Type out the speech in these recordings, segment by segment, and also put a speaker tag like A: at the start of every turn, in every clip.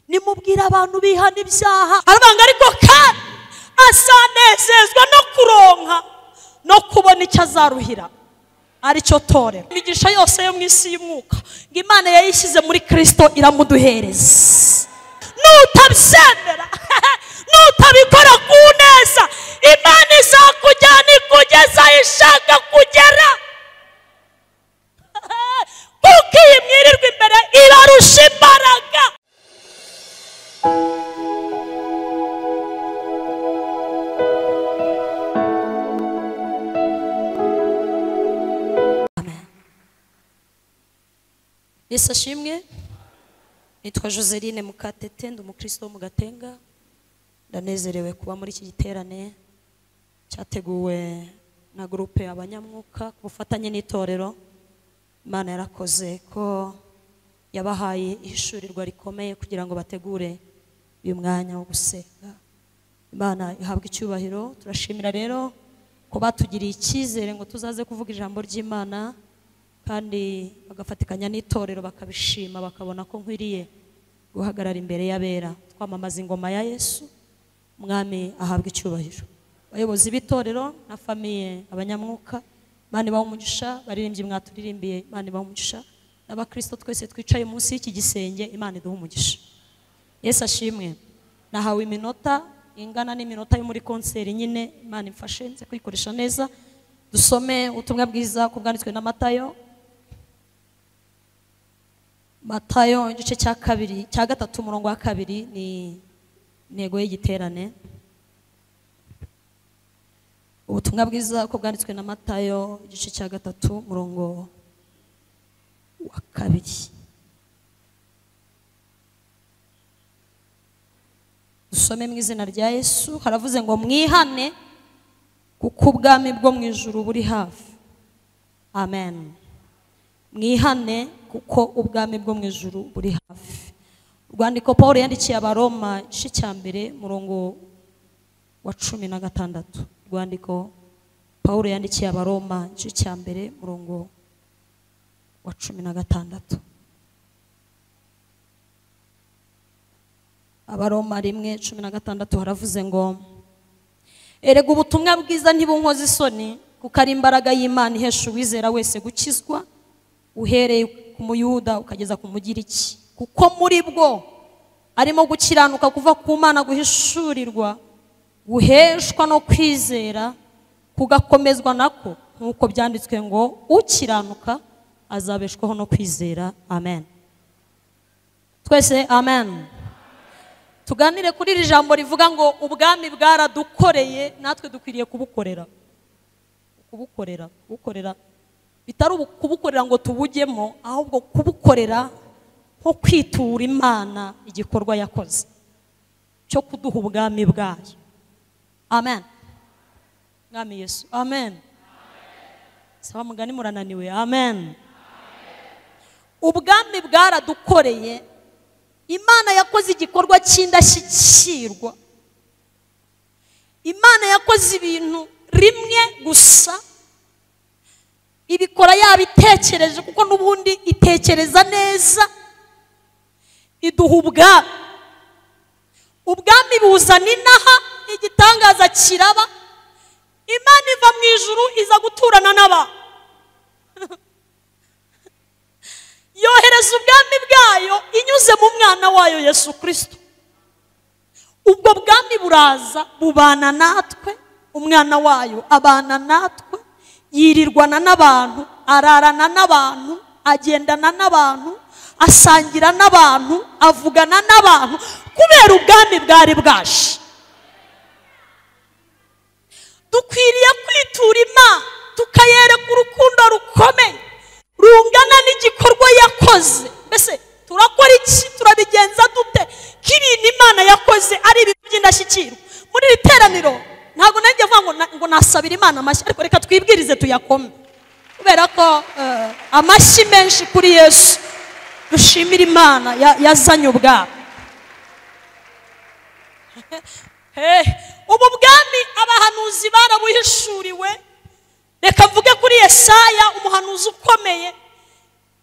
A: Nimubwira abantu bihana ibyaha arabanga, ariko kandi azanezezwa no kuronka no kubona icyo azaruhira aricyo torero. Imigisha yose yo mu isi y'umwuka ngo Imana yayishyize muri Kristo iramuduhereza. Nutabyemera, nutabikora ku neza, Imana izakujyana ikugeza aho ishaka kugera, kuko iyi mwirirwa imbere irarusha imbaraga. Amen. Yesu ashimwe. Nitwa Joseline Mukatete, ndi umukristo wo mu Gatenga. Ndanezerewe kuba muri iki giterane cyateguwe na groupe Abanyamwuka ku bufatanye n'itorero. Imana yarakoze ko yabahaye ihishurirwa rikomeye kugira ngo bategure uyu mwanya wo gusenga. Imana ihabwe icyubahiro. Turashimira rero ko batugiriye icyizere ngo tuzaze kuvuga ijambo ry'Imana, kandi bagafatikanya n'itorero bakabishima, bakabona ko nkwiriye guhagarara imbere y'abera twamamaza ingoma ya Yesu. Umwami ahabwe icyubahiro. Abayobozi b'itorero na famiye Abanyamwuka, Imana ibahe umugisha. Baririmbyi mwaturirimbiye, Imana ibahe umugisha. N'abakristo twese twicaye munsi y'iki gisenge, Imana iduhe umugisha. Yesu ashimwe. Nahawe iminota ingana n'iminota yo muri konseri nyine, Imana imfashe nze kuyikoresha neza. Dusome ubutumwa bwiza ku bwanditswe na Matayo. Matayo igice cya kabiri, cya gatatu, umurongo wa 2 ni intego y'igiterane. Ubutumwa bwiza ko bwanditswe na Matayo igice cya 3 umurongo wa 2. Dusome mu izina rya Yesu. Haravuze ngo mwihane kuko ubwami bwo mu ijuru buri hafi. Amen. Mwihane kuko ubwami bwo mu ijuru buri hafi. Urwandiko Paul yandikiye Abaroma igice cya 1 umurongo wa 16. Urwandiko Paul yandikiye Abaroma igice cya 1 umurongo wa 16. Abaroma 1:16 haravuze ngo erega ubutumwa bwiza ntibunkoze isoni, kuko ari imbaraga y'Imana ihesha uwizera wese gukizwa, uhereye ku Muyuda ukageza ku Mugiriki, kuko muri bwo arimo gukiranuka kuva ku Mana guhishurirwa, guheshwa no kwizera kugakomezwa nako, nk'uko byanditswe ngo ukiranuka azabeshwaho no kwizera. Amen. Twese amen. Tuganire kuri iri jambo rivuga ngo ubwami bwaradukoreye, natwe dukwiriye kubukorera. Kubukorera, kubukorera bitari kubukorera ngo tubujyemo, ahubwo kubukorera nko kwitura Imana igikorwa yakoze cyo kuduha ubwami bwayo. Amen. Mwami Yesu. Amen. Saba mugani murananiwe. Amen. Ubwami bwaradukoreye. Imana yakoze igikorwa cy'indashyikirwa. Imana yakoze ibintu rimwe gusa, ibikora yabitekereje, kuko n'ubundi itekereza neza. Iduha ubwami. Ubwami buzana inaha, igitangaza kiraba. Imana iva mu ijuru iza guturana n'abantu. Yohereza ubwami bwayo inyuze mu mwana wayo Yesu Kristo. Ubwo bwami buraza bubana natwe, umwana wayo abana natwe, yirirwana n'abantu, ararana n'abantu, agendana n'abantu, asangira n'abantu, avugana n'abantu, kubera ubwami bwari bwaje. Dukwiriye kwitura Imana tukayereka urukundo rukomeye rungana n'igikorwa yakoze. Mbese turakora iki? Turabigenza dute k'ibintu Imana yakoze ari ibintu by'indashyikirwa? Muri iri teraniro ntabwo nanjye mvuga ngo nasabira Imana amashyi, ariko reka twibwirize tuyakome, kubera ko amashyi menshi kuri Yesu. Dushimira Imana yazanye ubwami. Ubu bwami abahanuzi barabuhishuriwe. Reka mvuge kuri Yesaya umuhanuzi ukomeye.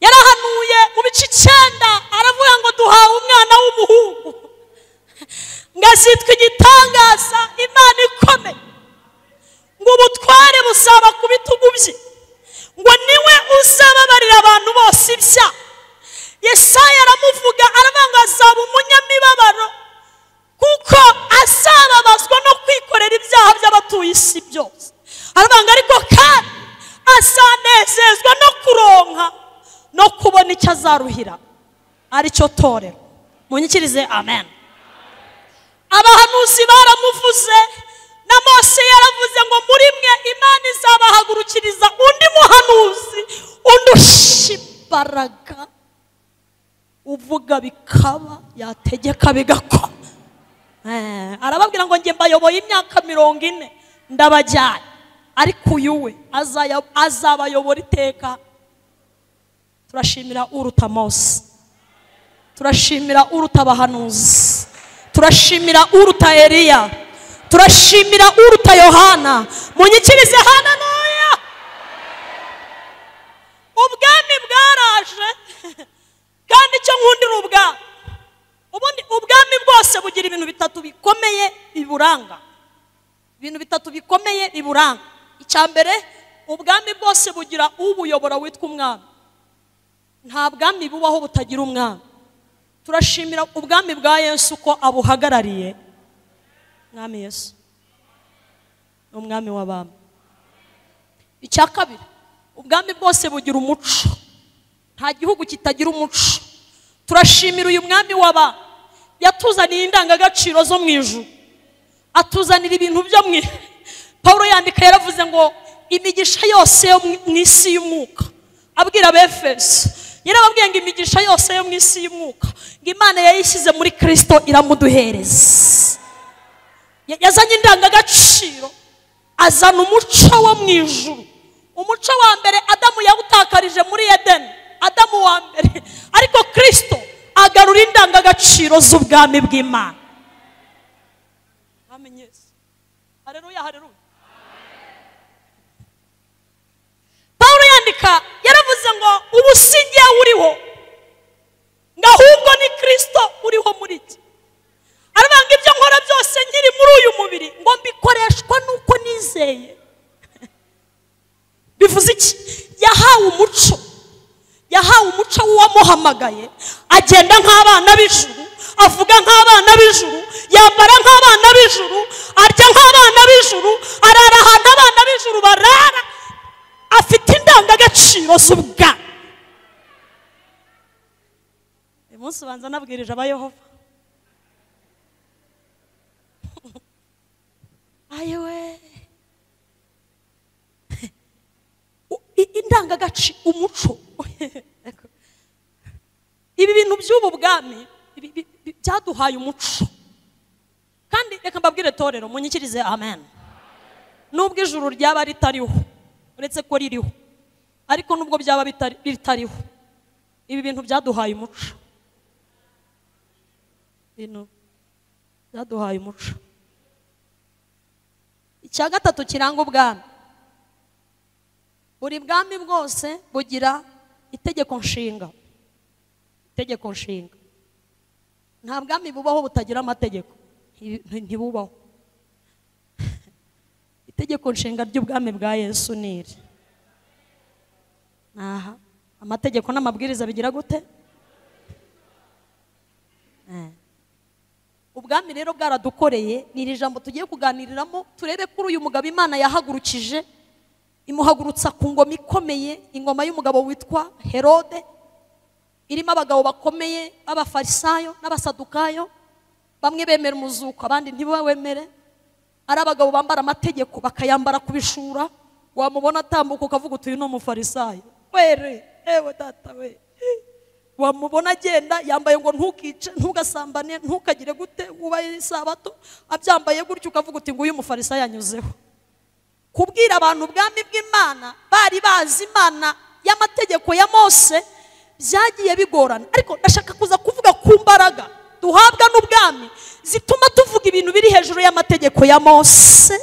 A: Yarahanuye mu bice 9 aravuga ngo duhawe umwana w'umuhungu. Azitwa igitangaza, Imana ikomeye, ngo ubutware buzaba ku bitugu bye, ngo niwe uzababarira abantu bose ibyaha. Yesaya aramuvuga aravuga ngo azaba umunyamibabaro kuko azababazwa no kwikorera ibyaha by'abatuye isi byose. Aravuga ngo ariko kandi azanezezwa no kuronka no kubona icyo azaruhira, aricyo torero. Munyikirize amen. Abahanuzi baramuvuze, na Mose yaravuze ngo muri mwe Imana izabahagurukiriza undi muhanuzi undusha imbaraga, uvuga bikaba, yategeka bigakoma. Arababwira ngo njye mbayoboye imyaka 40 ndabajyanye, ariko uyu we azabayobora iteka. Turashimira uruta Mose, turashimira uruta abahanuzi, turashimira uruta Eliya, turashimira uruta Yohana. Munyikirize haleluya. Ubwami bwaraje, kandi icyo nkundira ubwami, ubundi ubwami bwose bugira ibintu bitatu bikomeye biburanga. Ibintu bitatu bikomeye biburanga. Icya mbere, ubwami bwose bugira ubuyobora witwa umwami. Nta bwami bubaho butagira umwami. Turashimira ubwami bwa Yesu ko abuhagarariye. Mwami Yesu ni umwami w'abami. Icya kabiri, ubwami bwose bugira umuco. Nta gihugu kitagira umuco. Turashimira uyu mwami w'abami yatuzaniye indangagaciro zo mu ijuru, atuzanira ibintu byo mu. Paulo yandika yaravuze ngo imigisha yose yo mu isi y'umwuka, abwira Abefeso yarababwiye ngo imigisha yose yo mu isi y'umwuka ngo Imana yayishyize muri Kristo iramuduhereza. Yazanye indangagaciro, azana umuco wo mu ijuru. Umuco wa mbere Adamu yawutakarije muri Edeni, Adamu wa mbere, ariko Kristo agarura indangagaciro z'ubwami bw'Imana. Amen. Yesu. Haleluya, haleluya. Paulo yandika yaravuze ngo ubu si njye uriho, ngo ahubwo ni Kristo uriho muri njye. Aravuga ngo ibyo nkora byose nkiri muri uyu mubiri ngo mbikoreshwa nuko nizeye. Bivuze iki? Yahawe umuco, yahawe umuco w'uwamuhamagaye, agenda nk'abana b'ijuru, avuga nk'abana b'ijuru, yambara nk'abana b'ijuru, arya nk'abana b'ijuru, arara ahantu abana b'ijuru barara, afite indangagaciro z'ubwami. Uyu munsi ubanza nabwirije abayehova. Ayewe, indangagaciro, umuco. Ibi bintu by'ubu bwami byaduhaye umuco. Kandi reka mbabwire torero, munyikirize amen. Nubwo ijuru ryaba ritariho, uretse ko ririho, ariko nubwo byaba bitariho, ibi bintu byaduhaye umuco. Ibintu byaduhaye umuco. Icya gatatu kiranga ubwami, buri bwami bwose bugira itegeko nshinga. Itegeko nshinga. Nta bwami bubaho butagira amategeko, ntibubaho. Itegeko nshinga ry'ubwami bwa Yesu ni iri. Aha, amategeko n'amabwiriza bigira gute? Ubwami rero bwaradukoreye. Ni iri jambo tugiye kuganiriramo, turebe kuri uyu mugabo Imana yahagurukije, imuhagurutsa ku ngoma ikomeye, ingoma y'umugabo witwa Herode, irimo abagabo bakomeye b'abafarisayo n'abasadukayo, bamwe bemera umuzuko abandi ntibawemere, ari abagabo bambara amategeko bakayambara kubishura, wamubona atambuka ukavuga uti uyu ni umufarisayo. Were, ewe data we. Wamubona agenda yambaye ngo ntukice, ntugasambane, ntukagire gute, wubahe isabato, abyambaye gutyo ukavuga uti nguyu umufarisayo yanyuzeho. Kubwira abantu ubwami bw'Imana bari bazi Imana y'amategeko ya Mose byagiye bigorana, ariko ndashaka kuza kuvuga ku mbaraga duhabwa n'ubwami zituma tuvuga ibintu biri hejuru y'amategeko ya Mose,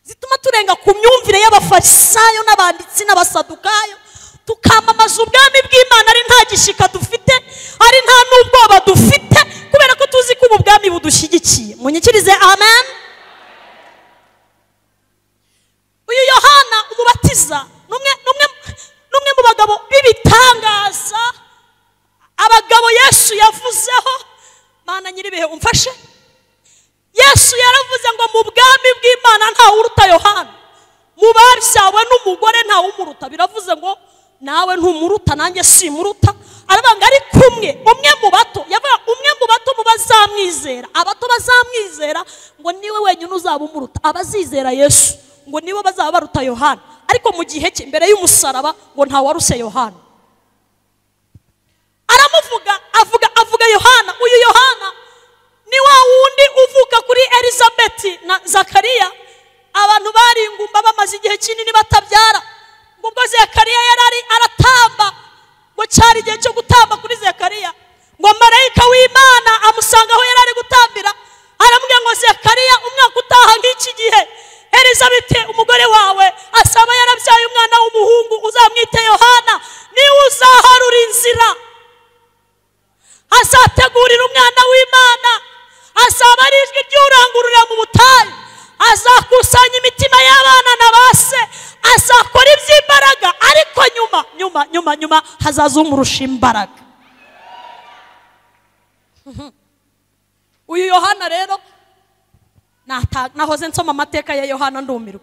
A: zituma turenga ku myumvire y'abafarisayo n'abanditsi n'abasadukayo, tukamamaza ubwami bw'Imana ari nta gishika dufite, ari nta n'ubwoba dufite, kubera Munyikirize amen. Uyu Yohana umubatiza numwe mu bagabo b'ibitangaza, abagabo Yesu yavuzeho. Mana nyiribihe umfashe. Yesu yaravuze ngo mu bwami bw'Imana nta uruta Yohana, mu babyawe n'umugore nta umuruta. Biravuze ngo nawe ntumuruta nanjye simuruta. Arabanga ari kumwe umwe mu bato, yavuga umwe mu bato mu bazamwizera, abato bazamwizera ngo niwe wenyine uzaba umuruta. Abazizera Yesu ngo niwe bazaba baruta Yohana, ariko mu gihe cye imbere y'umusaraba ngo nta waruse Yohana. Aramuvuga, avuga Yohana. Uyu Yohana ni wa wundi uvuka kuri Elizabeth na Zakariya. Abantu bari ingumba bamaze igihe kinini batabyara. Ngo ubwo Zakariya yarari aratamba, ngo cyari igihe cyo gutamba kuri Zakariya, ngo marayika w'Imana amusanga aho yarari gutambira, aramubwira ngo Zakariya, umwaka utaha nk'iki gihe Elizabeth umugore wawe asaba yarabyaye umwana w'umuhungu, uzamwite Yohana, niwe uzaharura inzira, azategurira umwana w'Imana, azaba ari ijwi ry'urangurura mu butayu, azakusanya imitima y'abana na base, azakora iby'imbaraga, ariko nyuma nyuma nyuma nyuma hazaza umurusha imbaraga. Uyu Yohana rero, nahoze nsoma amateka ya Yohana ndumirwa.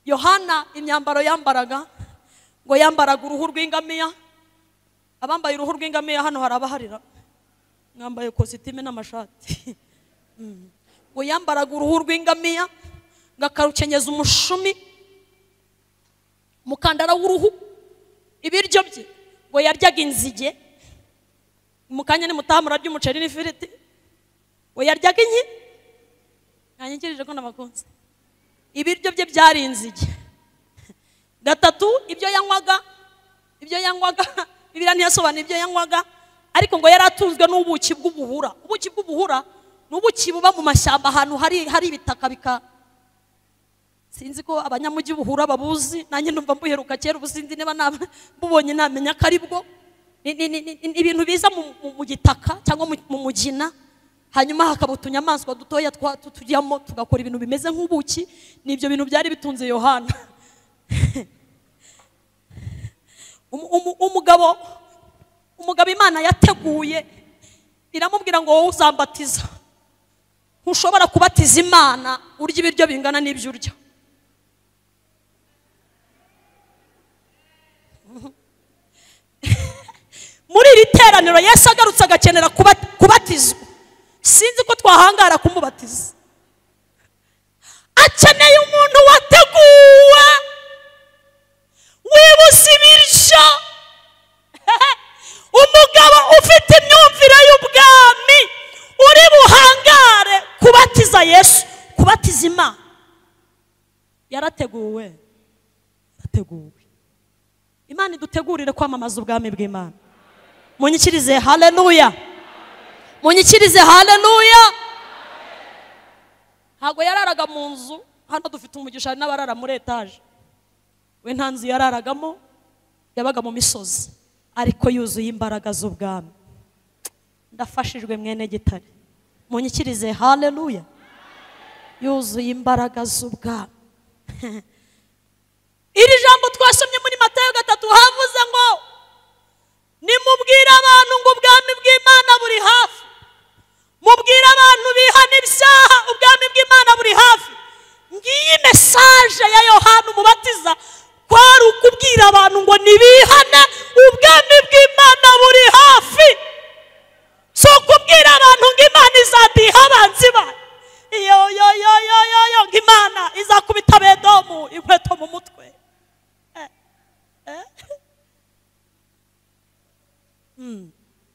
A: Yohana imyambaro yambaraga, ngo yambaraga uruhu rw'ingamiya. Abambaye uruhu rw'ingamiya hano harabaharira, mwambaye kositime n'amashati. Ngo yambaraga uruhu rw'ingamiya, ngo akarukenyeza umushumi, umukandara w'uruhu. Ibiryo bye ngo yaryaga inzige, mu kanya nimutaha murarya umuceri n'ifiriti. Ngo yaryaga inki, nanyikirije ko nabakunze. Ibiryo bye byari inzige. Gatatu, ibyo yanywaga Bibiliya ntiyasobanura ibyo yanywaga, ariko ngo yari atunzwe n'ubuki bw'ubuhura. Ubuki bw'ubuhura ni ubuki buba mu mashyamba ahantu hari ibitaka bika. Sinzi ko abanyamujyi buhura babuzi, nanjye ndumva mbuheruka kera, ubu sinzi niba mbubonye namenya ko ari bwo. Ni ibintu biza mu gitaka cyangwa mu mugina, hanyuma hakaba utunyamaswa dutoya tujyamo tugakora ibintu bimeze nk'ubuki. Ni ibyo bintu byari bitunze Yohana. Umugabo Imana yateguye iramubwira ngo wowe uzambatiza. Ntushobora kubatiza Imana urya ibiryo bingana n'ibyo urya. Muri iri teraniro Yesu agarutse agakenera kubatizwa, sinzi ko twahangara kumubatiza. Akeneye umuntu wateguwe, wibuze ibiryo, umugabo ufite imyumvire y'ubwami, uri buhangare kubatiza Yesu, kubatiza Imana. Yarateguwe, yateguwe. Imana idutegurire kwamamaza ubwami bw'Imana. Munyikirize haleluya. Munyikirize haleluya. Ntago yararaga mu nzu, hano dufite umugisha n'abarara muri etage. We nta nzu yararagamo, yabaga mu misozi, ariko yuzuye imbaraga z'ubwami. Ndafashijwe mwene Gitare. Munyikirize haleluya. Yuzuye imbaraga z'ubwami. Iri jambo twasomye muri Matayo 3 havuze ngo nimubwire abantu ngo ubwami bw'Imana buri hafi. Mubwire abantu bihana ibyaha, ubwami bw'Imana buri hafi. Ngiyi message ya Yohana umubatiza, kwari ukubwira abantu ngo nibihane, ubwami bw'Imana buri hafi. So kubwira abantu ngo Imana izadiha abanzi bayo. Iyo yo yo yo yo yo, ngo Imana izakubita Abedomu inkweto mu mutwe.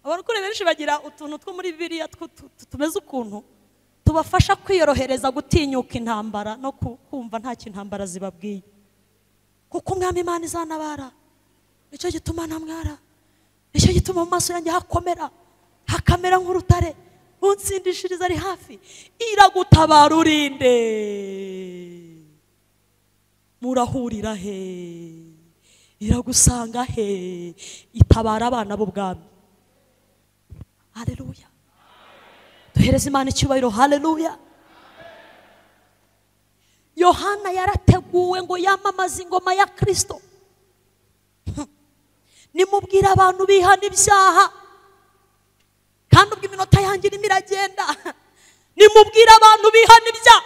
A: Abarokore benshi bagira utuntu two muri Bibiliya tumeze ukuntu tubafasha kwiyorohereza gutinyuka intambara no kumva nta kintu intambara zibabwiye. Kuko umwami Imana izanabara, nicyo gituma ntamwara, nicyo gituma mu maso yanjye hakomera, hakamera nk'urutare, unsindishiriza ari hafi. Iragutabara urinde, murahurira he, iragusanga he, itabara abana b'ubwami. Haleluya. Duhereze Imana icyubahiro, haleluya. Yohana yarateguwe ngo yamamaze ingoma ya Kristo. Nimubwira abantu bihana ibyaha, kandi ubwo iminota yanjye irimo iragenda. Nimubwira abantu bihana ibyaha.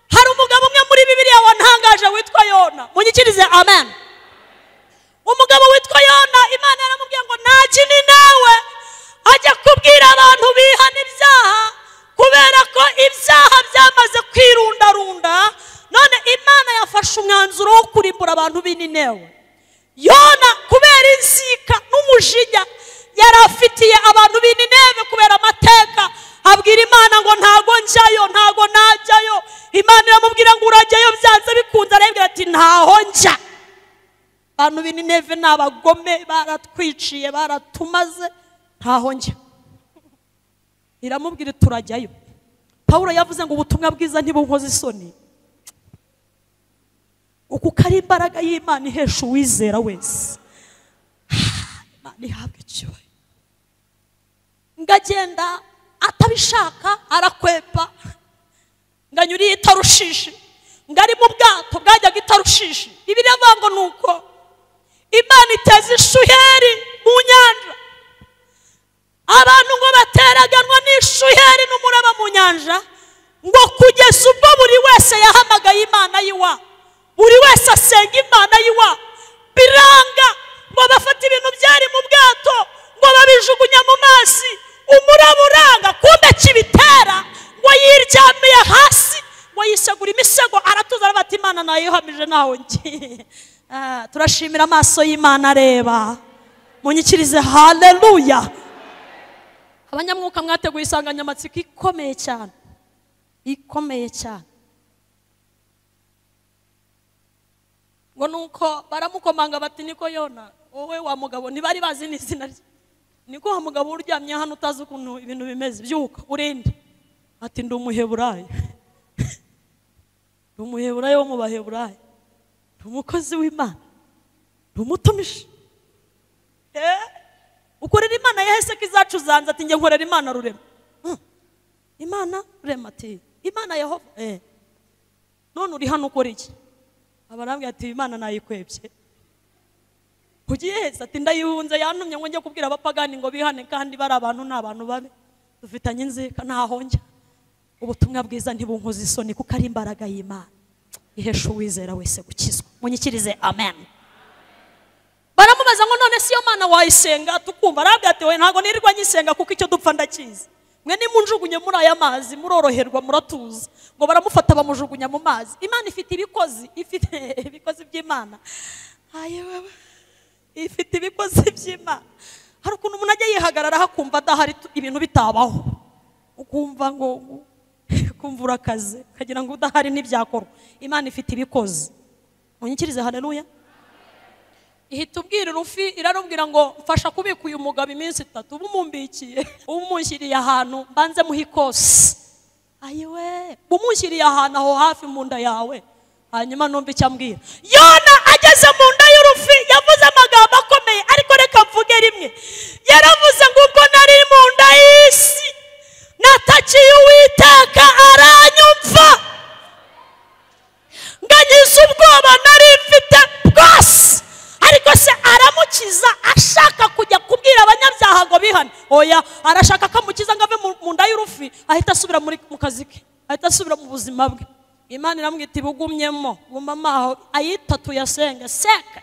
A: Hari umugabo umwe muri Bibiliya wantangaje witwa Yona. Munyikirize amen. Umugabo witwa Yona, Imana yaramubwiye ngo ntajye ni nawe ajya kubwira abantu bihana ibyaha, kubera ko ibyaha byamaze kwirundarunda. None Imana yafashe umwanzuro wo kurimbura abantu b'Ninewe. Yona kubera inzika n'umujinya yarafitiye abantu b'Ninewe kubera amateka, abwira Imana ngo ntago njyayo, ntago najyayo. Imana iramubwira ngo urajyayo byanze bikunze. Arabwira ati ntaho njya. Abantu b'Ninewe ni abagome, baratwiciye, baratumaze, ntaho njya. Iramubwira turajyayo. Pawulo yavuze ngo ubutumwa bwiza ntibunkoze isoni, kuko ari imbaraga y'Imana ihesha uwizera wese. Imana ihabwe icyubahiro. Ngagenda atabishaka arakwepa, nganyuriye Itarushishi, ngari mu bwato bwajyaga Itarushishi. Bibiliya ivuga ngo nuko Imana iteza ishuheri mu nyanja, abantu ngo bateraganwa n'ishuheri n'umuraba mu nyanja, ngo kugeza ubwo buri wese yahamagaye Imana yiwa, buri wese asenga Imana yiwa. Biranga ngo bafata ibintu byari mu bwato ngo babijugunya mu mazi, umuraba uranga. Kumbe kibitera ngo yiryamiye hasi, ngo yisegura imisego, aratuza aravuga ati Imana nayihamije naho ngiye. Turashimira amaso y'Imana areba. Munyikirize haleluya. Abanyamwuka mwateguye insanganyamatsiko ikomeye cyane, ikomeye cyane. Ngo nuko baramukomanga bati niko Yona, wowe wa mugabo, ntibari bazi n'izina rye, niko wa mugabo uryamye hano utazi ukuntu ibintu bimeze, byuka urinde. Ati ndi umuheburayo, ndi umuheburayo wo mu baheburayo, ndi umukozi w'Imana, ndi umutumishi. Ukorera Imana yahese ko izacu zanze. Ati njye nkorera Imana rurema. Imana rurema, ati Imana Yehova. None uri hano ukora iki? Abarambwira ati Imana nayikwebye. Ugiye hese? Ati ndayihunze, yantumye ngo njye kubwira abapagani ngo bihane, kandi bari abantu ni abantu babi, dufitanye inzika, ntaho njya. Ubutumwa bwiza ntibunkoze isoni, kuko ari imbaraga y'Imana ihesha uwizera wese gukizwa. Munyikirize amen. Baramubaza ngo none si yo Mana wayisenga tukumva? Arabwira ati we ntago nirirwa nyisenga, kuko icyo dupfa ndakizi. Mwe nimunjugunye muri aya mazi muroroherwa, muratuza. Ngo baramufata bamujugunya mu mazi. Imana ifite ibikozi, ifite ibikozi by'Imana. Ayewe, ifite ibikozi by'Imana. Hari ukuntu umuntu ajya yihagarara hakumva adahari ibintu bitabaho, ukumva ngo kumva urakaze, ukagira ngo udahari ntibyakorwa. Imana ifite ibikozi. Munyikirize haleluya. Ihita ubwira urufi, irarubwira ngo mfasha kubika uyu mugabo iminsi 3, ubu mumbikiye, ubu munshyiriye ahantu mbanze muhe ikosi. Ayiwe, umunshyiriye ahantu aho hafi mu nda yawe, hanyuma numva icyo ambwira. Yona ageze mu nda y'urufi yavuze amagambo akomeye, ariko reka mvuge rimwe. Yaravuze ngo ubwo nari mu nda y'isi natakiye Uwiteka aranyumva, nganyiza ubwoba nari mfite bwose. Ariko se aramukiza ashaka kujya kubwira abanyabyaha ngo bihane? Oya, arashaka akamukiza ngo ave mu nda y'urufi, ahita asubira mu kazi ke, ahita asubira mu buzima bwe. Imana iramwita ibugumyemo, gumamo aho, ayitatu yasenga, seka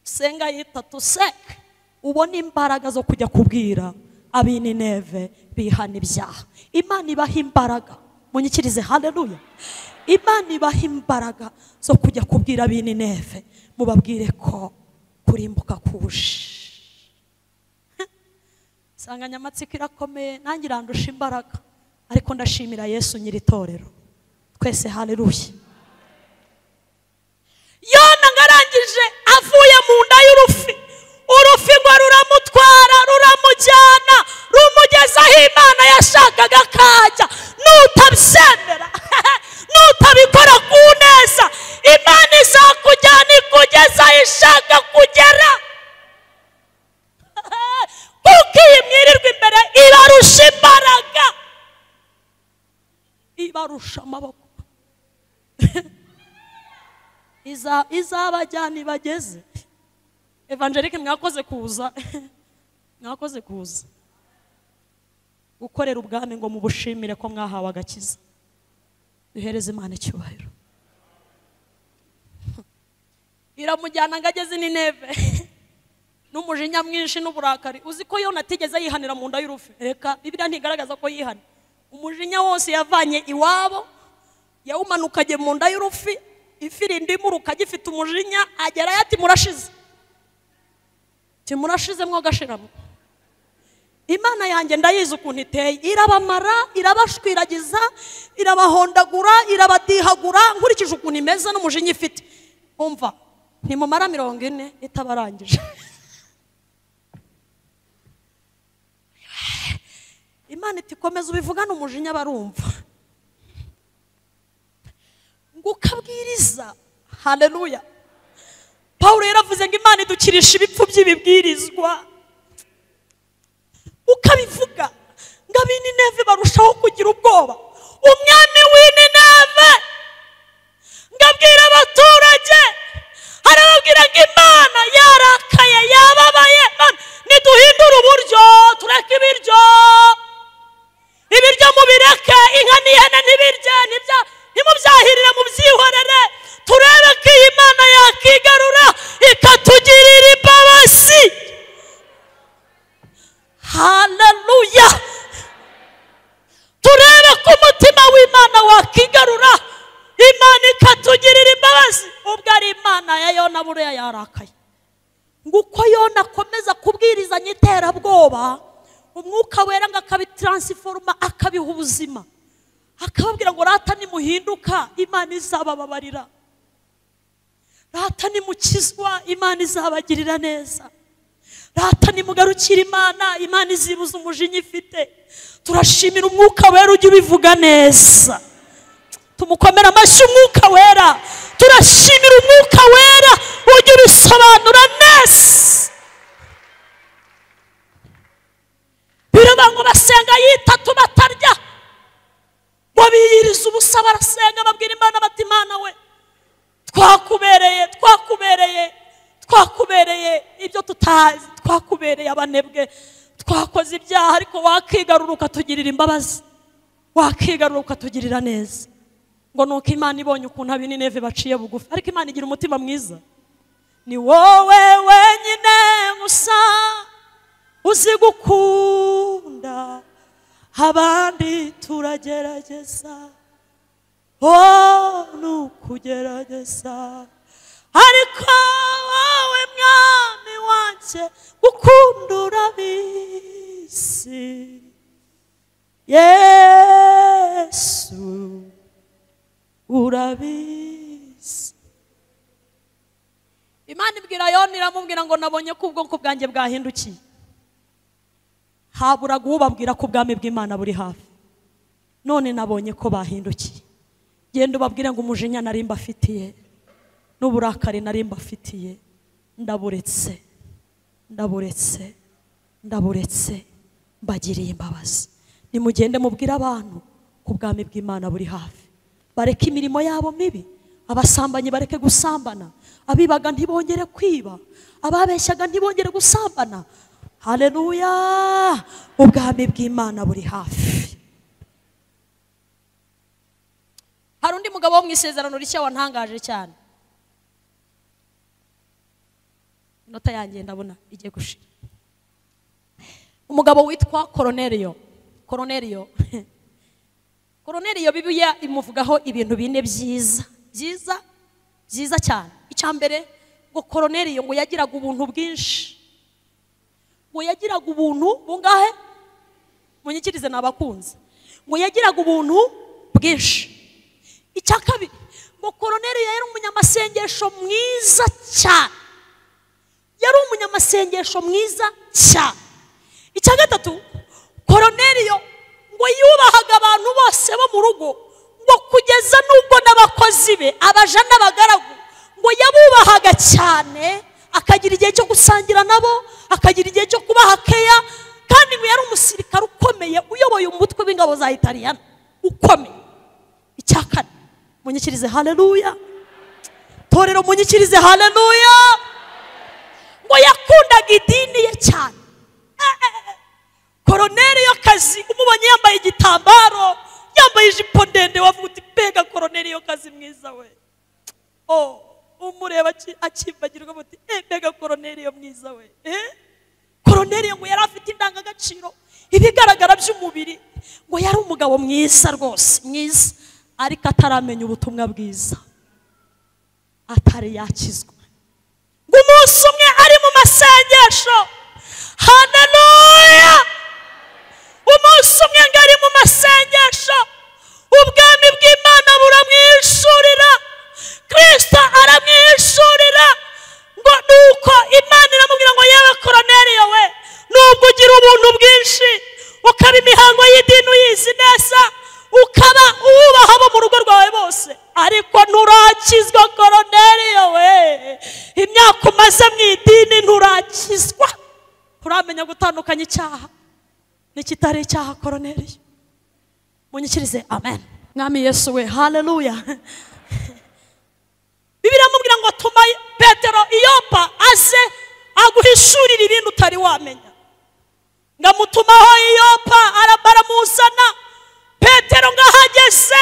A: senga ayitatu seka, ubone imbaraga zo kujya kubwira ab'Nineve bihana ibyaha. Imana ibaha imbaraga. Munyikirize haleluya. Imana ibaha imbaraga zo kujya kubwira ab'Nineve, mubabwire ko kurimbuka kuje. Insanganyamatsiko irakomeye, nanjye irandusha imbaraga, ariko ndashimira Yesu nyiri itorero. Twese haleluya. Yona ngarangije avuye mu nda y'urufi, urufi ngo ruramutwara, ruramujyana, rumugeza aho Imana yashakaga kajya. Nutabyemera, nutabikora ku neza, Imana izakujyana ikugeza aho ishaka kugera. Kuko iyi mwirirwa imbere ibarusha imbaraga. Ibarusha amaboko. Izabajyana ibageze. Evangelique mwakoze kuza. Mwakoze kuza. Gukorera ubwami ngo mubushimire ko mwahawe agakiza. Duhereze Imana icyubahiro. Iramujyana ngo ageze Nineve. N'umujinya mwinshi n'uburakari. Uzi ko Yona atigeze yihanira mu nda y'urufi. Reka Bibiliya ntigaragaza ko yihana. Umujinya wose yavanye iwabo, yawumanukanye mu nda y'urufi, ifi irindimuruka gifite umujinya, agerayo ati murashize. Ati murashize mwogashiramo. Imana yanjye ndayizi ukuntu iteye, irabamara, irabashwiragiza, irabahondagura, irabadihagura, nkurikije ukuntu imeze n'umujinya ifite. Umva, ntimumara 40 itabarangije. Imana itikomeza ubivugana umujinya barumva. Ngo ukabwiriza, haleluya. Paulo yaravuze ngo Imana idukirisha ibipfu by'ibibwirizwa. Ukabivuga ngo ab'Inineve barushaho kugira ubwoba. Umwami w'Inineve ngo abwira abaturage, arababwira ngo Imana yarakaye, yababaye, niduhindure uburyo, tureke ibiryo. Ibiryo mubireke, inka n'ihene ntibirye, ntimubyahirire, mubyihorere, turebe ko iyi Imana yakigarura ikatugirira imbabazi. Haleluya. Turebe ko umutima w'Imana wakigarura, Imana ikatugirira imbabazi. Ubwo ari Imana ya Yona buriya yarakaye. Ngo uko Yona akomeza kubwirizanya iterabwoba, Umwuka wera ngo akabitransforma, akabiha ubuzima, akababwira ngo rata nimuhinduka Imana izabababarira, rata nimukizwa Imana izabagirira neza, rata nimugarukira Imana, Imana izibuza umujinya ifite. Turashimira Umwuka wera ujya ubivuga neza. Tumukomera amashyi Umwuka wera. Turashimira Umwuka wera ujya ubisobanura neza. Biravuga ngo basenga yitatu batarya, ngo biyiriza ubusa barasenga, babwira Imana bati Imana we, twakubereye, twakubereye, twakubereye ibyo tutazi, twakubereye abanebwe, twakoze ibyaha, ariko wakigarura ukatugirira imbabazi, wakigarura ukatugirira neza. Ngo nuko Imana ibonye ukuntu ab'Inineve baciye bugufi, ariko Imana igira umutima mwiza. Ni wowe wenyine gusa uzi gukunda, abandi turagerageza, oh nukugerageza, ariko wowe mwami wanjye gukunda urabizi. Yesu urabizi. Imana ibwira Yona, iramubwira ngo nabonye ko ubwoko bwanjye bwahindukiye. Haburaga ubabwira ko ubwami bw'Imana buri hafi. None nabonye ko bahindukiye. Genda ubabwire ngo umujinya nari mbafitiye n'uburakari nari mbafitiye ndaburetse, ndaburetse, ndaburetse, mbagiriye imbabazi. Nimugende mubwire abantu ko ubwami bw'Imana buri hafi. Bareke imirimo yabo mibi, abasambanyi bareke gusambana, abibaga ntibongere kwiba, ababeshyaga ntibongere gusambana. Haleluya, ubwami bw'Imana buri hafi. Hari undi mugabo wo mu isezerano rishya wantangaje cyane. Inota yanjye ndabona igiye gushira. Umugabo witwa Koroneliyo. Koroneliyo. Koroneliyo Bibiliya imuvugaho ibintu bine byiza, byiza, byiza cyane. Icya mbere ngo Koroneliyo ngo yagiraga ubuntu bwinshi. Ngo yagiraga ubuntu bungahe? Munyikirize nabakunze. Ngo yagiraga ubuntu bwinshi. Icya kabiri ngo Koroneliyo yari umunyamasengesho mwiza cyane. Yari umunyamasengesho mwiza cyane. Icya gatatu, Koroneliyo ngo yubahaga abantu bose bo mu rugo, ngo kugeza nubwo n'abakozi be, abaja n'abagaragu, ngo yabubahaga cyane, akagira igihe cyo gusangira nabo, akagira igihe cyo kubaha keya, kandi ngo yari umusirikare ukomeye uyoboye umutwe w'ingabo za Italiyana ukomeye. Munyikirize haleluya. Torero munyikirize haleluya. Ngo yakundaga idini ye cyane. Koroneliyo kazi umubonye yambaye igitambaro, yambaye ijipo ndende, wavuga uti mbega Koroneliyo kazi mwiza we. Oh, umureba akimbagirwa muti mbega Koroneliyo mwiza we. Koroneliyo ngo yari afite indangagaciro, ibigaragara by'umubiri, ngo yari umugabo mwiza rwose, mwiza, ariko ataramenya ubutumwa bwiza, atari yakizwa. Ngo umunsi umwe ari mu masengesho, haleluya, umunsi umwe ngo ari mu masengesho, ubwami bw'Imana buramwishurira, Kristo aramwishurira. Ngo nuko Imana iramubwira ngo yewe Koroneliyo we, nubwo ugira ubuntu bwinshi, ukaba imihango y'idini uyizi neza, ukaba uwubaha abo mu rugo rwawe bose, ariko nturakizwa Koroneliyo we. Imyaka umaze mu idini nturakizwa, nturamenya gutandukanya icyaha n'ikitari icyaha Koroneliyo. Munyikirize amen. Mwami Yesu we, haleluya. Bibiliya iramubwira ngo tuma Petero Iyopa aze aguhishurira ibintu utari wamenya. Ngamutumaho Iyopa, baramuzana. Petero ngahageze,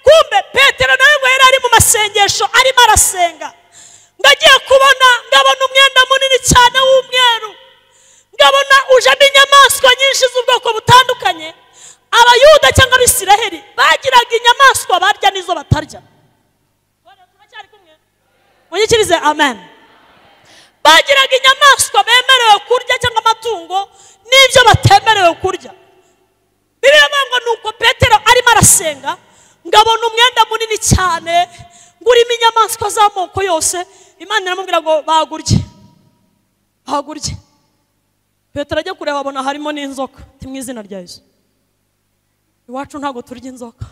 A: kumbe Petero nawe ngo yari ari mu masengesho, arimo arasenga. Ngagiye kubona, ngabona umwenda munini cyane w'umweru, ngabona ujemo inyamaswa nyinshi z'ubwoko butandukanye. Abayuda cyangwa Abisiraheli bagiraga inyamaswa barya n'izo batarya. Munyikirize amen. Bagiraga inyamaswa bemerewe kurya cyangwa amatungo n'ibyo batemerewe kurya. Bibiliya ngo nuko Petero arimo arasenga, ngabona umwenda munini cyane ngurimo inyamaswa z'amoko yose. Imana iramubwira ngo bagurye, bagurye. Petero ajya kureba abona harimo n'inzoka. Ati mu izina rya Yesu, iwacu ntabwo turya inzoka.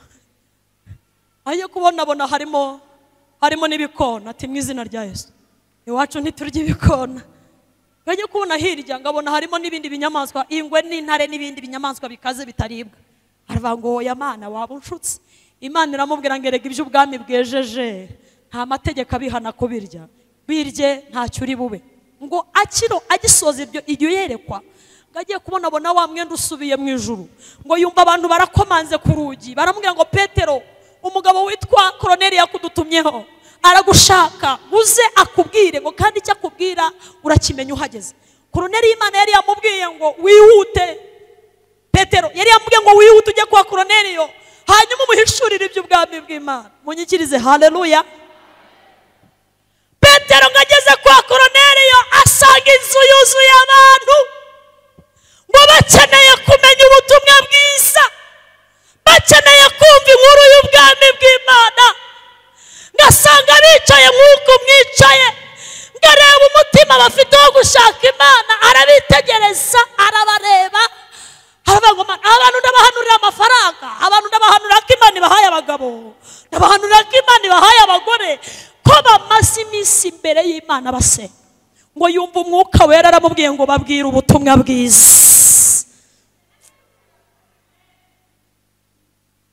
A: Ajya kubona abona harimo n'ibikona. Ati mu izina rya Yesu, iwacu ntiturya ibikona. Ajya kubona hirya ngabona harimo n'ibindi binyamaswa, ingwe n'intare n'ibindi binyamaswa bikaze bitaribwa. Aravuga ngo oya Mana, waba unshutse. Imana iramubwira ngo erega iby'ubwami bwejeje nta mategeko abihana kubirya, birye ntacyo uri bube. Ngo akiro agisoza ibyo iryo yerekwa, ngo agiye kubona abona wa mwenda usubiye mu ijuru. Ngo yumva abantu barakomanze ku rugi, baramubwira ngo Petero, umugabo witwa Koroneliyo yakudutumyeho, aragushaka, uze akubwire. Ngo kandi icyo akubwira urakimenya uhageze. Koroneliyo Imana yari yamubwiye ngo wihute. Petero yari yamubwiye ngo wihute ujye kwa Koroneliyo, hanyuma umuhishurire iby'ubwami bw'Imana. Munyikirize haleluya. Petero ngo ageze kwa Koroneliyo asanga inzu yuzuye abantu, ngo bakeneye kumenya ubutumwa bwiza, bakeneye kumva inkuru y'ubwami bw'Imana. Ngasanga bicaye nk'uko mwicaye, ngareba umutima bafite wo gushaka Imana. Arabitegereza, arabareba, aravuga ngo abantu ndabahanurira amafaranga, abantu ndabahanurira ko Imana ibahaye abagabo, ndabahanurira ko Imana ibahaye abagore, ko bamaze iminsi imbere y'Imana basenga. Ngo yumva umwuka wera aramubwiye ngo babwire ubutumwa bwiza,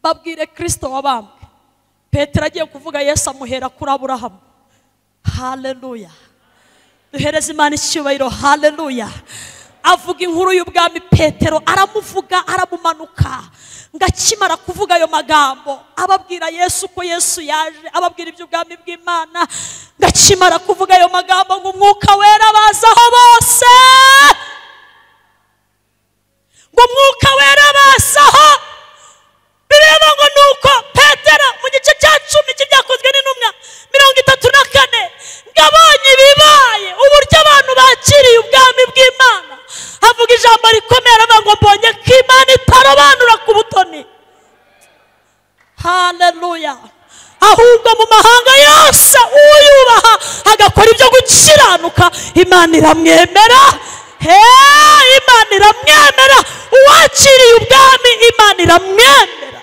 A: babwire Kristo wabambwe. Petero agiye kuvuga, Yesu amuhera kuri Aburahamu. Haleluya, duhereze Imana icyubahiro. Haleluya. Avuga inkuru y'ubwami, Petero aramuvuga, aramumanuka. Ngakimara kuvuga ayo magambo, ababwira Yesu ko Yesu yaje, ababwira iby'ubwami bw'Imana. Ngakimara kuvuga ayo magambo, ngo umwuka wera bazaho bose, ngo umwuka wera bazaho. Bibiliya ngo nuko Petero mu gice cya 10 cy'ibyakozwe n'intumwa 34, ngabonye ibibaye, uburyo abantu bakiriye ubwami bw'Imana, avuga ijambo rikomeye, aravuga ngo mbonye ko Imana itarobanura ku butoni. Haleluya. Ahubwo mu mahanga yose uyubaha agakora ibyo gukiranuka, Imana iramwemera. Imana iramwemera. Uwakiriye ubwami Imana iramwemera.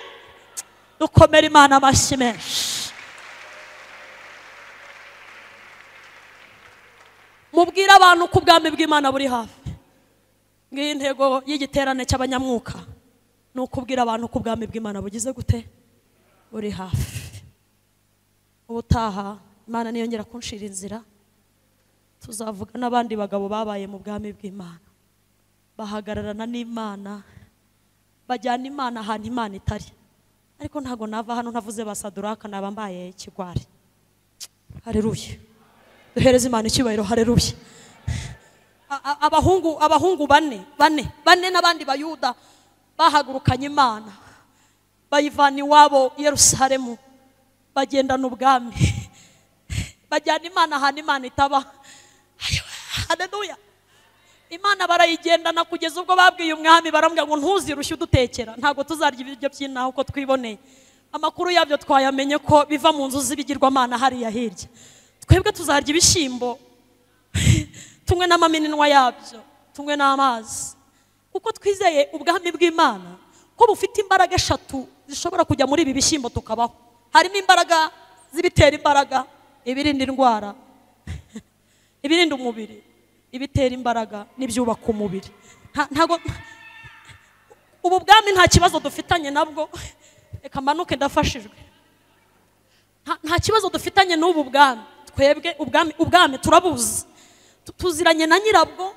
A: Dukomere Imana amashyi menshi. Mubwire abantu ko ubwami bw'Imana buri hafi. Ngiyi intego y'igiterane cy'abanyamwuka, ni ukubwira abantu ko ubwami bw'Imana bugize gute, buri hafi. Ubutaha Imana niyongera kunshira inzira, tuzavuga n'abandi bagabo babaye mu bwami bw'Imana, bahagararana n'Imana, bajyana Imana ahantu Imana itari. Ariko ntago nava hano ntavuze ba Saduraka, naba mbaye ikigwari. Haleluya, duhereze Imana icyubahiro. Haleluya. Abahungu bane bane bane n'abandi bayuda bahagurukanye Imana, bayivana iwabo Yerusalemu, bagendana ubwami, bajyana Imana ahantu Imana itaba. Haleluya. Imana barayigendana kugeza ubwo babwiye umwami, baramubwira ngo ntuzirushye udutekera, ntabwo tuzarya ibiryo by'inaha uko twiboneye. Amakuru yabyo twayamenye ko biva mu nzu z'ibigirwamana hariya hirya. Twebwe tuzarya ibishyimbo, tunywe n'amamininwa yabyo, tunywe n'amazi, kuko twizeye ubwami bw'Imana ko bufite imbaraga eshatu zishobora kujya muri ibi bishyimbo tukabaho. Harimo imbaraga z'ibitera imbaraga, ibirinda indwara, ibirinda umubiri, ibitera imbaraga n'ibyubaka umubiri. Ntago ubu bwami nta kibazo dufitanye nabwo. Reka manuke ndafashijwe. Nta kibazo dufitanye n'ubu bwami. Twebwe ubwami turabuzi, tuziranye na nyirabwo.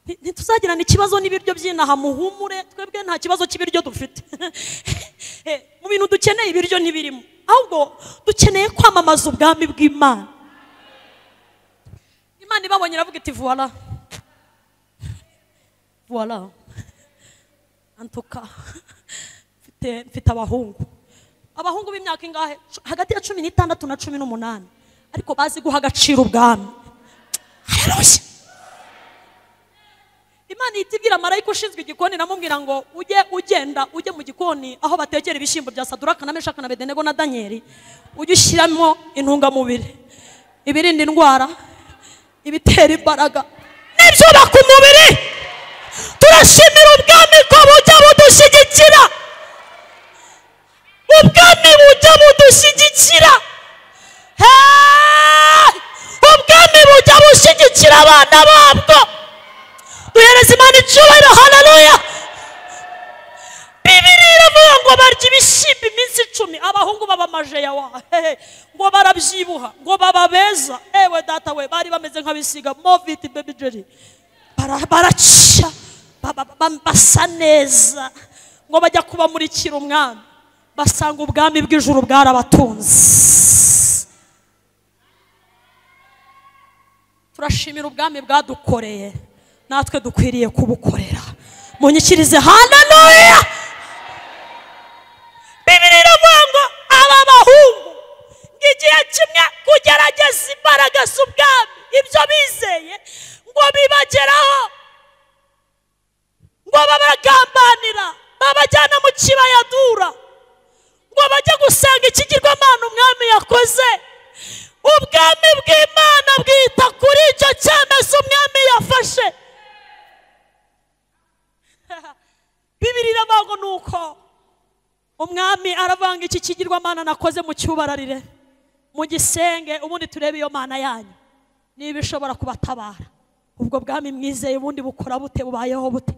A: Ntituzagirana ikibazo n'ibiryo by'inaha, muhumure. Twebwe nta kibazo cy'ibiryo dufite. Mu bintu dukeneye ibiryo ntibirimo, ahubwo dukeneye kwamamaza ubwami bw'Imana. Imana ibabonye iravuga iti voilà, voilà, antuka mfite abahungu b'imyaka ingahe? Hagati ya 16 na 18, ariko bazi guha agaciro ubwami. Haleluya. Imana itibwira marayika ushinzwe igikoni, namubwira ngo ujye ugenda ujye mu gikoni aho batekera ibishyimbo bya Saduraka na Meshaka na Abedenego na Danieli, ujye ushyiramo intungamubiri, ibirinda indwara, ibitera imbaraga n'ibyubaka umubiri. Turashimira ubwami ko bujya budushyigikira, ubwami bujya budushyigikira, ubwami bujya bushyigikira abana babwo. Duhereze Imana icyubahiro. Haleluya. Bibiliya iravuga ngo barya ibishyimbo iminsi 10, abahungu baba majeya wa ngo barabyibuha, ngo baba beza. Ewe data we, bari bameze nk'abisiga Movit baby jelly, baraca basa neza. Ngo bajya kubamurikira umwami, basanga ubwami bw'ijuru bwarabatunze. Turashimira ubwami bwadukoreye, natwe dukwiriye kubukorera. Munyikirize haleluya. Bibiliya iravuga ngo aba bahungu igihe kimwe kugerageza imbaraga z'ubwami, ibyo bizeye ngo bibageraho, ngo babagambanira, babajyana mu kibaya Dura, ngo bajye gusenga ikigirwamana umwami yakoze. Ubwami bw'Imana bwita kuri icyo cyemezo umwami yafashe. Bibiliya iravuga ngo nuko umwami aravanga iki kigirwamana nakoze mu cyubararire, mu gisenge, ubundi turebe iyo mana yanyu niba ishobora kubatabara. Ubwo bwami mwizeye ubundi bukora bute, bubayeho bute?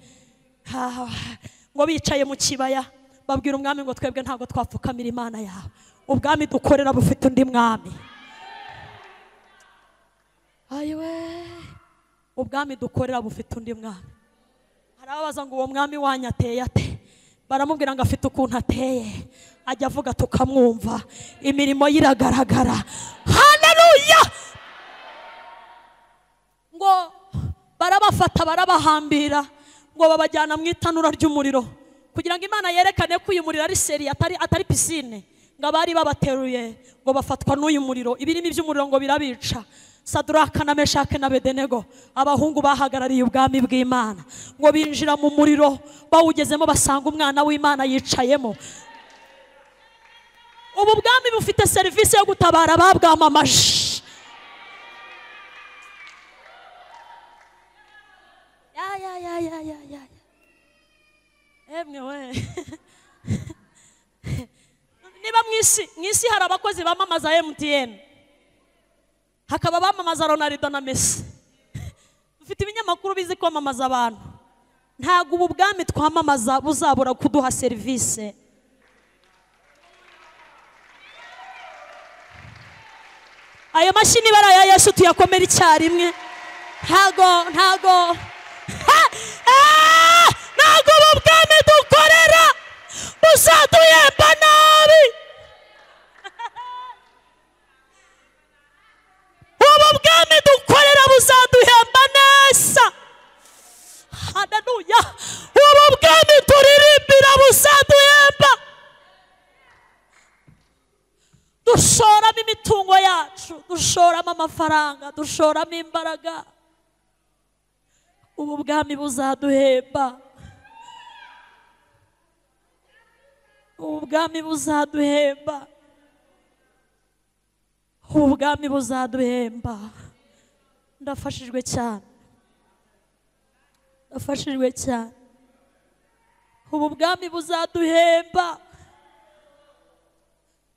A: Ngo bicaye mu kibaya babwira umwami ngo twebwe ntabwo twapfukamira Imana yawe, ubwami dukorera bufite undi mwami. Ayiwe, ubwami dukorera bufite undi mwami. Harababaza ngo uwo mwami wanyu ateye ate? Baramubwira ngo afite ukuntu ateye, ajya avuga tukamwumva, imirimo ye iragaragara. Haleluya. Ngo barabafata barabahambira, ngo babajyana mu itanura ry'umuriro, kugira ngo Imana yerekane ko uyu muriro ari seri, atari pisine. Ngo abari babateruye ngo bafatwa n'uyu muriro, ibirimi by'umuriro ngo birabica. Saduraka na Meshake na Abedenego, abahungu bahagarariye ubwami bw'Imana, ngo binjira mu muriro, bawugezemo basanga umwana w'Imana yicayemo. Ubu bwami bufite serivisi yo gutabara ababwamamaje. Ya ya ya ya ya ya. Emwe we. Niba mwisi hari abakozi bamamaza MTN, hakaba bamamaza Ronaldo na Messi. Dufite ibinyamakuru bizi kwamamaza abantu. Ntago ubu bwami twamamaza buzabura kuduha serivisi. Ayo mashini bara ya Yesu tuyakomera icyarimwe. Ntago ntago ntago ubwami dukorera buzaduhemba nabi. Ubu bwami dukorera buzaduhemba neza. Haleluya. Ubu bwami turirimbira buzaduhemba. Dushoramo imitungo yacu, dushoramo amafaranga, dushoramo imbaraga. Ubu bwami buzaduhemba. Ubu bwami buzaduhemba. Ubu bwami buzaduhemba. Ndafashijwe cyane. Ndafashijwe cyane. Ubu bwami buzaduhemba.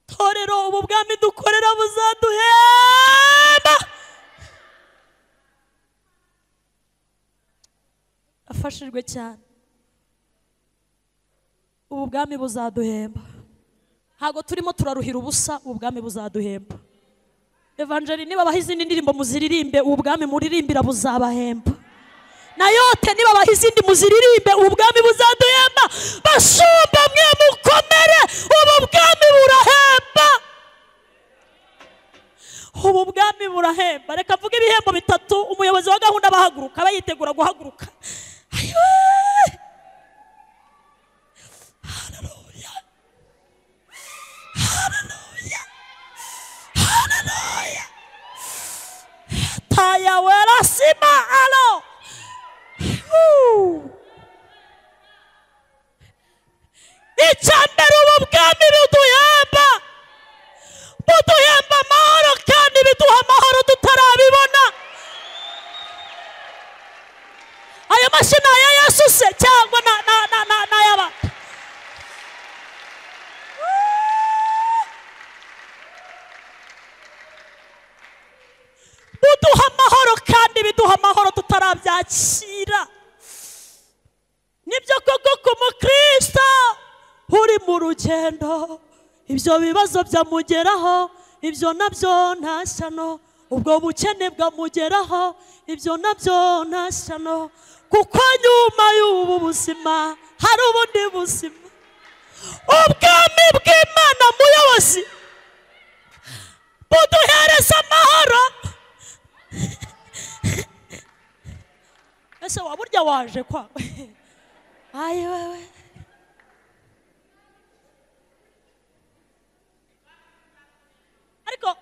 A: Torero, ubu bwami dukorera buzaduhemba. Afashijwe cyane. Ubu bwami buzaduhemba. Ntago turimo turaruhira ubusa, ubu bwami buzaduhemba. Evangeline, niba baha izindi ndirimbo muziririmbe, ubu bwami muririmbira buzabahemba. Na yote niba baha izindi muziririmbe, ubu bwami buzaduhemba. Bashumba mwe mukomere, ubu bwami burahemba. Ubu bwami burahemba. Reka mvuge ibihembo bitatu. Umuyobozi wa gahunda bahaguruka, abayitegura guhaguruka. Haleluya. Haleluya. Haleluya. Taya wera sima alo. Icyambere, ubu bwami buduhemba. Buduhemba amahoro, kandi biduha amahoro tutarabibona. Ayo mashini ya Yesu se cyangwa na na na na na y'abantu? Buduha amahoro, kandi biduha amahoro tutarabyakira. Nibyo koko ku mukristo uri mu rugendo, ibyo bibazo byamugeraho, ibyo nabyo nta shyano. Ubwo bukene bwamugeraho, ibyo nabyo nta shyano. Kuko nyuma y'ubu buzima hari ubundi buzima. Ubwami bw'Imana muyobozi buduhereza amahoro. Ese waburya waje kwa ayi wewe. Ariko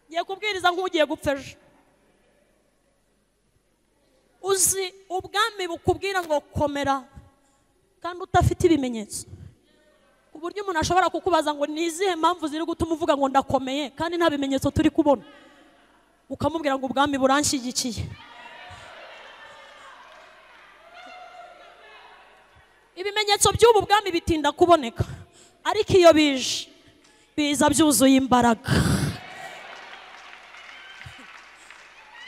A: ngiye kubwiriza nk'ugiye gupfa ejo. Uzi ubwami bukubwira ngo komera kandi udafite ibimenyetso, ku buryo umuntu ashobora kukubaza ngo ni izihe mpamvu ziri gutuma uvuga ngo ndakomeye kandi nta bimenyetso turi kubona, ukamubwira ngo ubwami buranshyigikiye. Ibimenyetso by'ubu bwami bitinda kuboneka, ariko iyo bije biza byuzuye imbaraga.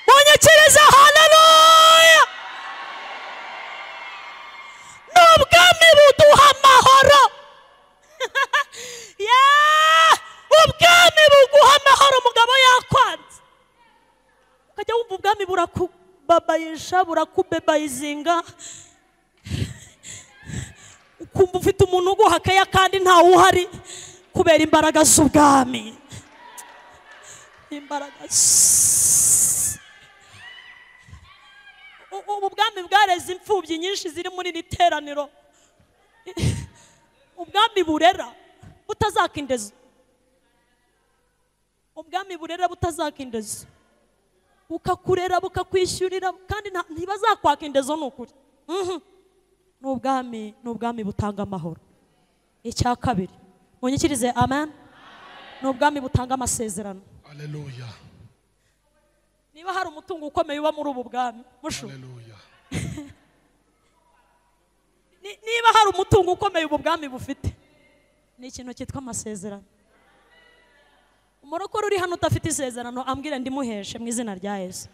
A: Munyikirize haleluya. N'ubwami buduha amahoro. Ubwami buguha amahoro. Umugabo yakwanze, ukajya wumva ubwami burakubabayisha, burakubebayizinga, ukumva ufite umuntu uguha akaya kandi ntawe uhari, kubera imbaraga z'ubwami. Imbaraga. Ubu bwami bwareze imfubyi nyinshi ziri muri iri teraniro. Ubwami burera butazaka indezo. Ubwami burera butazaka indezo. Bukakurera, bukakwishyurira, kandi ntibazakwaka indezo, ni ukuri. N'ubwami, n'ubwami butanga amahoro. Icya kabiri, munyikirize amen. N'ubwami butanga amasezerano.
B: Haleluya.
A: Niba hari umutungo ukomeye uba muri ubu bwami, mushu.
B: Haleluya.
A: Niba hari umutungo ukomeye ubu bwami bufite, ni ikintu cyitwa amasezerano. Umurokore uri hano udafite isezerano ambwira ndimuheshe mu izina rya Yesu.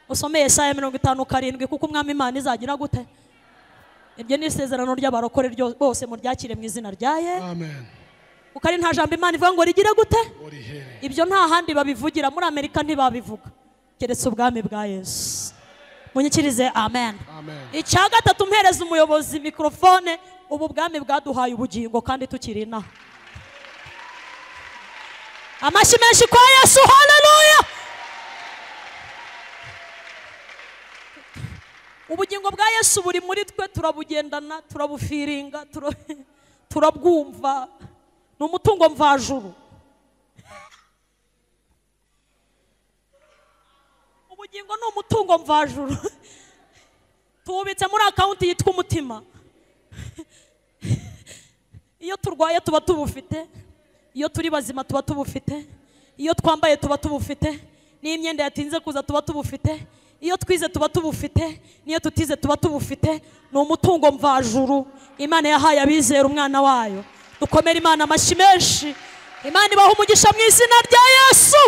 A: Usome Yesaya 57 kuko umwami Imana izagira gute? Iryo ni isezerano ry'abarokore bose, muryakire mu izina rya Yesu.
B: Amen.
A: Kuko ari nta jambo Imana ivuga ngo rigire gute? Ibyo nta handi babivugira, muri Amerika ntibabivuga, keretse ubwami bwa Yesu. Munyikirize amen. Icya gatatu, mpereza umuyobozi mikrofone. Ubu bwami bwaduhaye ubugingo kandi tukiri inaha. Amashyi menshi kwa Yesu, haleluya. Ubugingo bwa Yesu buri muri twe, turabugendana, turabufiringa, turabwumva. Ni umutungo mvajuru. Ubugingo ni umutungo mvajuru. Tuwubitse muri akawunti yitwa umutima. Iyo turwaye tuba tubufite, iyo turi bazima tuba tubufite, iyo twambaye tuba tubufite, n'iyo imyenda yatinze kuza tuba tubufite, iyo twize tuba tubufite, n'iyo tutize tuba tubufite. Ni umutungo mvajuru Imana yahaye abizera umwana wayo. Dukomere Imana amashyi menshi. Imana ibaha umugisha mu izina rya Yesu.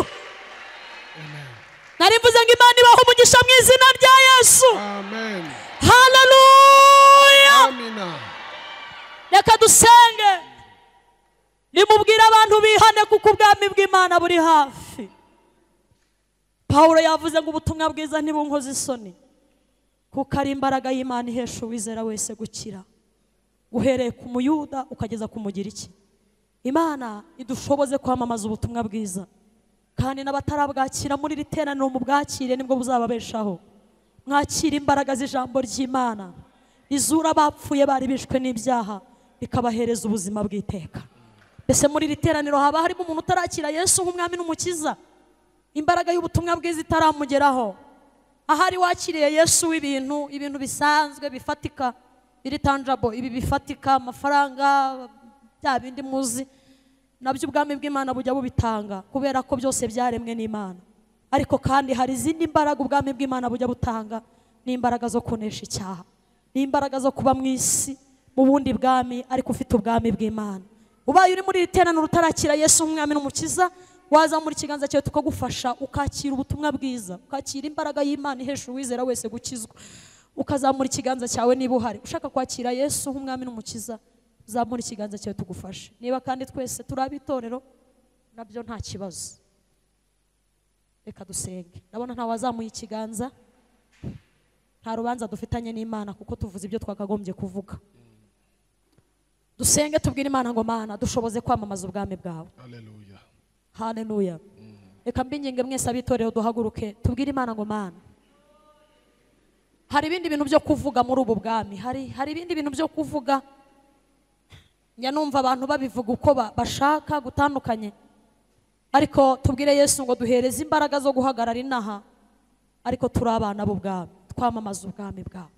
A: Nari mvuze ngo Imana ibaha umugisha mu izina rya Yesu.
B: Amen.
A: Haleluya.
B: Amina.
A: Reka dusenge. Nimubwire abantu bihane kuko ubwami bw'Imana buri hafi. Pawulo yavuze ngo ubutumwa bwiza ntibunkoze isoni, kuko ari imbaraga y'Imana ihesha uwizera wese gukira, uhereye ku Muyuda ukageza ku Mugiriki. Imana idushoboze kwamamaza ubutumwa bwiza, kandi n'abatarabwakira muri iri teraniro mubwakire, nibwo buzababeshaho. Mwakire imbaraga z'ijambo ry'Imana rizura abapfuye bari bishwe n'ibyaha, rikabahereza ubuzima bw'iteka. Mbese muri iri teraniro haba harimo umuntu utarakira Yesu nk'umwami n'umukiza, imbaraga y'ubutumwa bwiza itaramugeraho? Ahari wakiriye Yesu w'ibintu, ibintu bisanzwe bifatika, biri tangible, ibi bifatika, amafaranga, bya bindi muzi, nabyo ubwami bw'Imana bujya bubitanga, kubera ko byose byaremwe n'Imana. Ariko kandi hari izindi mbaraga ubwami bw'Imana bujya butanga, ni imbaraga zo kunesha icyaha, ni imbaraga zo kuba mu isi mu bundi bwami, ariko ufite ubwami bw'Imana. Ubaye uri muri iri teraniro utarakira Yesu nk'umwami n'umukiza, waza muri ikiganza cyawe tukagufasha, ukakira ubutumwa bwiza, ukakira imbaraga y'Imana ihesha uwizera wese gukizwa. Ukazamura ikiganza cyawe niba uhari ushaka kwakira Yesu nk'umwami n'umukiza, uzamura ikiganza cyawe tugufashe. Niba kandi twese turi ab'itorero, nabyo nta kibazo. Reka dusenge. Ndabona nta wazamuye ikiganza, nta rubanza dufitanye n'Imana kuko tuvuze ibyo twakagombye kuvuga. Dusenge tubwire Imana ngo Mana dushoboze kwamamaza ubwami bwawe.
B: Haleluya.
A: Haleluya. Reka mbinginge mwese ab'itorero duhaguruke tubwire Imana ngo Mana, hari ibindi bintu byo kuvuga muri ubu bwami, hari ibindi bintu byo kuvuga. Njya numva abantu babivuga uko bashaka gutandukanye, ariko tubwire Yesu ngo duhereze imbaraga zo guhagarara inaha, ariko turi abana b'ubwami, twamamaza ubwami bwawe.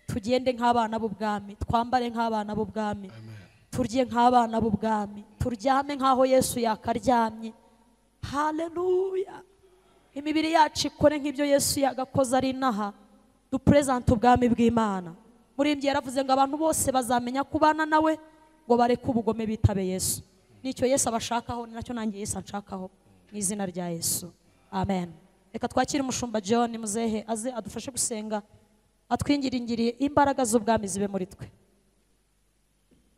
A: Tugende nk'abana b'ubwami, twambare nk'abana b'ubwami, turye nk'abana b'ubwami, turyame nk'aho Yesu yakaryamye. Haleluya. Imibiri yacu ikore nk'ibyo Yesu yagakoze ari inaha, dupresente ubwami bw'Imana. Murimbyi yaravuze ngo abantu bose bazamenya kubana nawe, ngo bareke ubugome bitabe Yesu. Nicyo Yesu abashakaho, ni nacyo nanjye Yesu anshakaho, mu izina rya Yesu. Amen. Reka twakire umushumba John Muzehe aze adufashe gusenga, atwingiringiriye imbaraga z'ubwami zibe muri twe.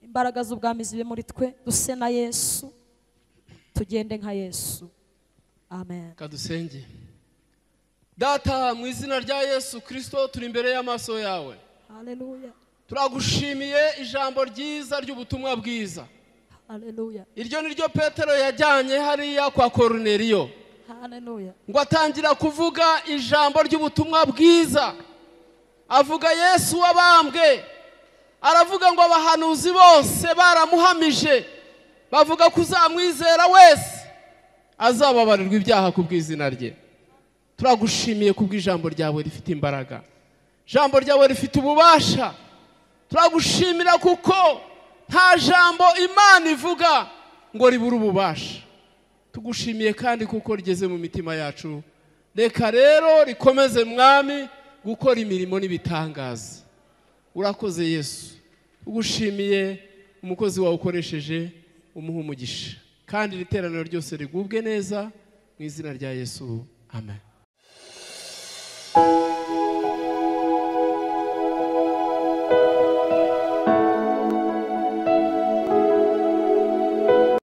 A: Imbaraga z'ubwami zibe muri twe, duse na Yesu, tugende nka Yesu. Amen.
C: Kadusenge. Data, mu izina rya Yesu Kristo turi imbere y'amaso yawe.
A: Haleluya.
C: Turagushimiye ijambo ryiza ry'ubutumwa bwiza.
A: Haleluya.
C: Iryo ni ryo Petero yajyanye hariya kwa Koruneliyo.
A: Haleluya.
C: Ngo atangira kuvuga ijambo ry'ubutumwa bwiza, avuga Yesu wabambwe, aravuga ngo abahanuzi bose baramuhamije, bavuga ko uzamwizera wese azababarirwa ibyaha ku bw'izina rye. Turagushimiye kubw'ijambo ryawe rifite imbaraga, ijambo ryawe rifite ububasha. Turagushimira kuko nta jambo Imana ivuga ngo ribure ububasha. Tugushimiye kandi kuko rigeze mu mitima yacu. Reka rero rikomeze Mwami gukora imirimo n'ibitangaza. Urakoze Yesu. Tugushimiye umukozi wawe ukoresheje, umuha umugisha, kandi iri teraniro ryose rigubwe neza mu izina rya Yesu. Amen.